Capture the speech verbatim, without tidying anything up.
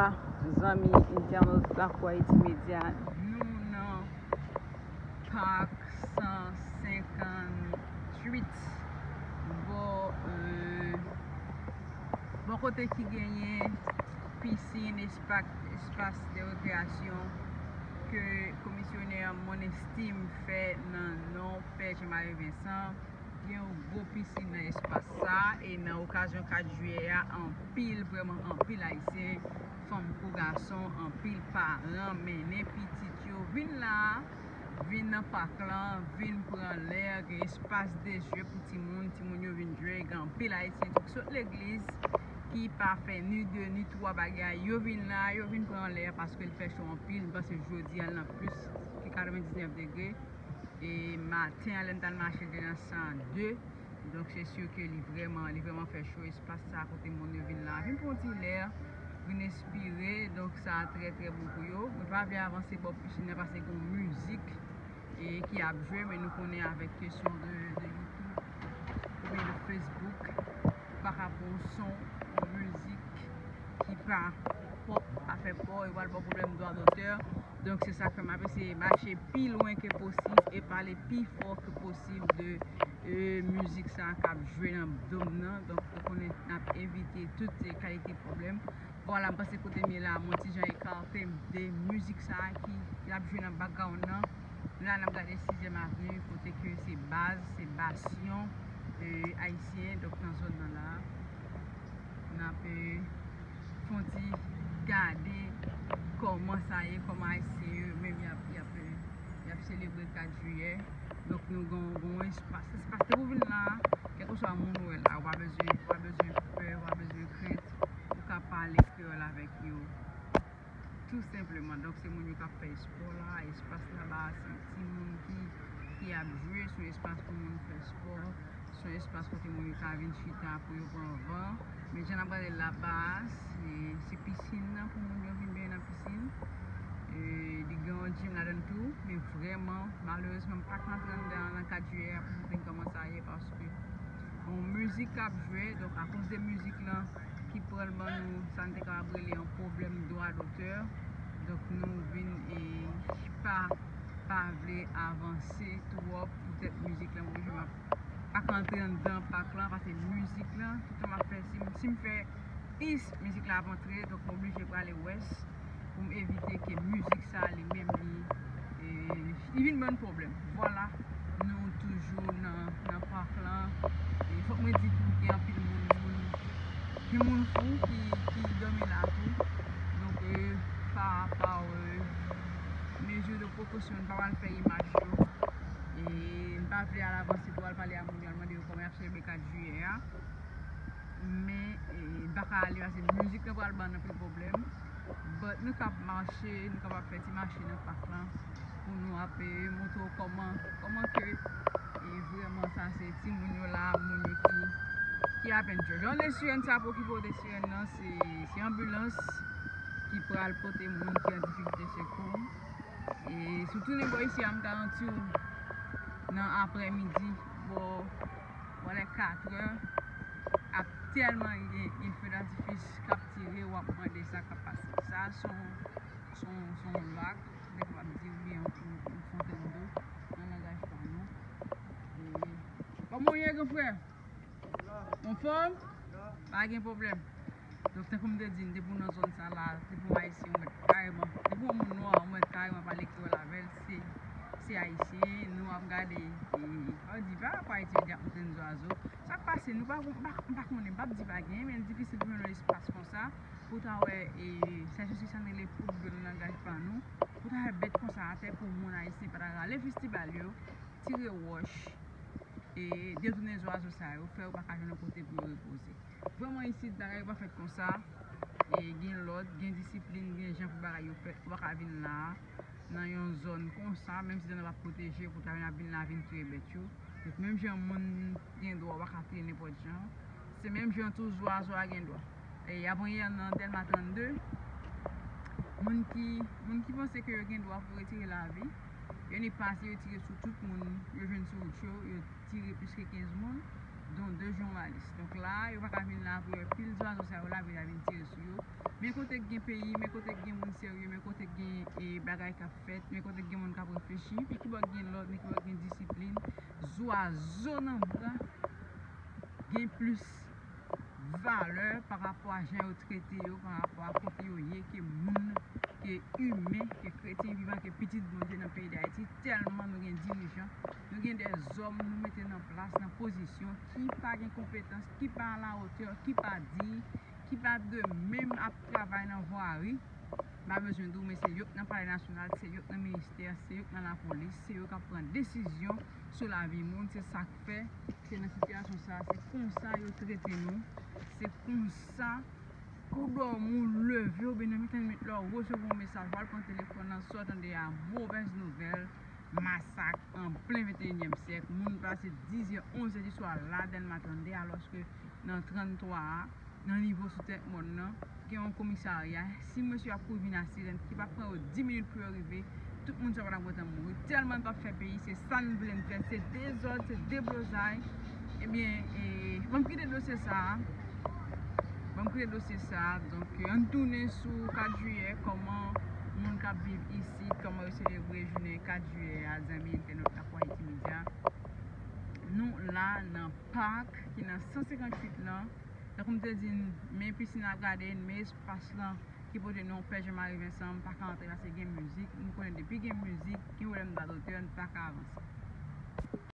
Zanmi entènot Lakou Ayiti Medya, nou nan pak san senkantuit, bò, euh, bò kote ki genyen pisin, espas, espas de rekreyasyon ke komisyonè Monestime fè nan non Pè Jean Marie Vincent. Gen yon gwo pisin nan espas sa, e nan okazyon kat jiyè a, anpil, vrèman anpil Ayisyen, fanm kou gason, anpil paran mennen pitit yo vin la, vin nan pak lan, vin pran lè, gen espas de jwe pou timoun, timoun yo vin jwe, gen anpil Ayisyen tou ki sot legliz, ki pa fè ni de ni twa bagay, yo vin la, yo vin pran lè paske l fè cho anpil, m panse jodi a l nan plis ke katrevendiznèf degre. E maten an, lè m t al mache, l te nan san de. Donk, se si ke li vrèman, li vrèman fè cho. Espas sa kote moun yo vin la, vin pran ti lè, vin espire. Donk, sa trè, trè bon pou yo. Mwen pa vle avanse bò pisin nan paske gen yon mizik e ki ap jwe, men nou konnen avèk kesyon de, de YouTube oubyen de Facebook, ou pa ka pran yon son, yon mizik ki pa pwòp, pa fè pa w, yo pral ba w pwoblèm dwa dotè. Donk, se sa k fè m ap eseye mache pi lwen ke posib e pale pi fò ke posib de, euh, mizik sa k ap jwe nan do m nan. Donk, ou konnen n ap evite tout kalite pwoblèm. Vwala, m panse kote m ye la, m yon ti jan ekate m de mizik sa ki, ki ap jwe nan background nan. La, n ap gade Sizyèm Avni, kote ke se baz, se basyon, euh, ayisyen, donk nan zòn nan la. N ap, euh, fè yon ti gade kòman sa ye, kòman Ayisyen yo menm y ap, y ap, euh, y ap selebre kat jiyè. Donk, nou gen, gen yon espas. Espas te pou vin la, kèlkeswa moun ou wè la, ou pa bezwen, ou pa bezwen pè, ou pa bezwen krent. Ou ka pale kreyòl avèk yo. Tou senpleman. Donk, se moun yo k ap fè espò la. Espas laba a, se timoun ki, ki ap jwe. Se yon espas pou moun fè espò. Se yon espas kote moun yo ka vin chita pou yo pran van. Men jan n ap gade laba a, se, se pisin nan pou moun yo vin benyen nan pisin. E, li gen yon gym ladan l tou. Men vrèman, malerezman, m pa ka antre anndan an nan kat jiyè a pou m konn kòman sa ye, paske yon mizik k ap jwe. Donk, akoz de mizik lan, ki pral ban nou sa n te kapab rele yon pwoblèm dwa dotè. Donk, nou vin, e, pa, pa vle avanse twòp poutèt mizik lan. Mwen menm, m ap, pa ka antre anndan pak lan, paske mizik lan, tout tan m ap fè, si m, si m fè is, mizik la ap antre, donk m oblije prale wès pou m evite ke mizik sa li menm li, e, li vin ban n pwoblèm. Vwala, nou toujou nan, nan pak lan. E fòk mwen di tou, gen anpil moun, moun, gen moun fou ki, ki dòmi la tou. Donk, e, pa, pa, e, mezi de prekosyon, n pa pral fè imaj yo. E n pa vle al avanse pou al pale a moun yo, al mande yo kòman y ap selebre kat jiyè a. Men, e, m pa ka ale paske mizik lan pral ban n anpil pwoblèm. But nou kab mache, nou kapab fè ti mache nan pak lan pou nou ap, e, montre w kòman, kòman ke, e, vrèman sa se timoun yo la, moun yo ki, ki ap enjoy. Jan de sirèn sa pou okipe w de sirèn nan, se, se anbilans ki pral pote moun ki an difikilte sekou. E si w tounen bò isi a, m garanti w nan aprèmidi, bò, bò lè katrè, ap tèlman gen, gen feu d'artifice k ap tire, w ap mande sa k ap pase. Sa se yon, se yon, se yon lak, m te kapab di, oubyen yon, yon, yon fontenn dlo nan langaj pa nou. E, kòman w ye, gran frè? Anfòm? Pa gen pwoblèm. Donk, tankou m te di n, depi w nan zòn sa la, depi w Ayisyen, ou mèt kareman, depi w moun nwa, ou mèt kareman pale kreyòl avè l, se, se Ayisyen, nou ap gade, e, ann di pa rapò a Ayiti Medya Fontenn Zwazo. Sa k pase, nou pa, m pa, m pa konnen, m p ap di pa gen, men l difisil pou jwenn yon espas konsa, pou w ta wè, e, sa se sa n rele poud dlo nan langaj pa nou, pou w ta wè bèt konsa atè pou moun ayisyen pa ta rale festibal yo, tire wòch, e detounen zwazo sa yo, fè yo pa ka jwenn yon kote pou yo repoze. Vrèman, isit, bagay yo pa fèt konsa. E gen lòd, gen disiplin, gen jan pou bagay yo fèt. Ou pa ka vin la, nan yon zòn konsa, menm si zòn nan pa pwoteje, pou ta vin ap vin la, vin touye bèt yo. Donk, menm jan moun gen dwa, ou pa ka touye nenpòt jan, se menm jan tou zwazo a gen dwa. E avanyè nan Dèlma trannde, moun ki, moun ki panse ke yo gen dwa pou retire lavi, yo ni pase, yo tire sou tout moun yo jwenn sou wout yo, yo tire plis ke kenz moun. don de jounalis. Donk la, yo pa ka vin la pou yo pil zwazo sa yo la, pou yo vin tire sou yo. Men kote k gen peyi, men kote k gen moun serye, men kote k gen e, bagay k ap fèt, men kote k gen moun k ap reflechi, men ki bò k gen lòd, men ki bò k gen disiplin. Zwazo nan bwa gen plis valè pa rapò a jan yo trete yo, pa rapò a kote yo ye, ke moun, ke imen, ke kretyen vivan, ke pitit Bondye nan peyi Dayiti. Tèlman nou gen dirijan, nou gen dèzòm nou mete nan plas, nan pozisyon ki pa gen konpetans, ki pa alawotè, ki pa diy, ki pa de menm ap travay nan vwari. M pa bezwen di w, men se yo k nan Palè Nasyonal, se yo k nan ministè, se yo k nan lapolis, se yo k ap pran desizyon sou lavi moun. Se sa k fè se nan sitiyasyon sa, se konsa yo trete nou, se konsa ou dòmi, ou leve, oubyen nan mitan nwit la, ou resevwa yon mesaj, w al pran telefòn nan, sa w tande a, movèz nouvèl, masak an plen venteyinyèm syèk, moun pase diz è, onz è di swa la, Dèlma trannde, alòske nan tranntwa a, nan nivo sou tèt mòn nan, gen yon komisarya. Si mesye ap kouri vin a sirèn, ki pa pran yo dis minit pou yo rive, tout moun sa yo pa t ap gentan mouri. Tèlman n p ap fè peyi, se sa n vle n fè, se dezòd, se deblozay. Ebyen, e, ban m kite dosye sa a. Ban m kite dosye sa a. Donk, ann tounen sou kat jiyè, kòman moun k ap viv isit, kòman yo selebre jounen kat jiyè a, zanmi entènot Afro Haiti Media. Nou la nan pak ki nan san senkantuit lan. Tankou m te di n, men pisin ap gade n, men espas lan ki pote non Pè Jean Marie Vincent, m pa ka antre paske gen mizik. M konnen depi gen mizik, gen pwoblèm dwa dotè, n pa ka avanse.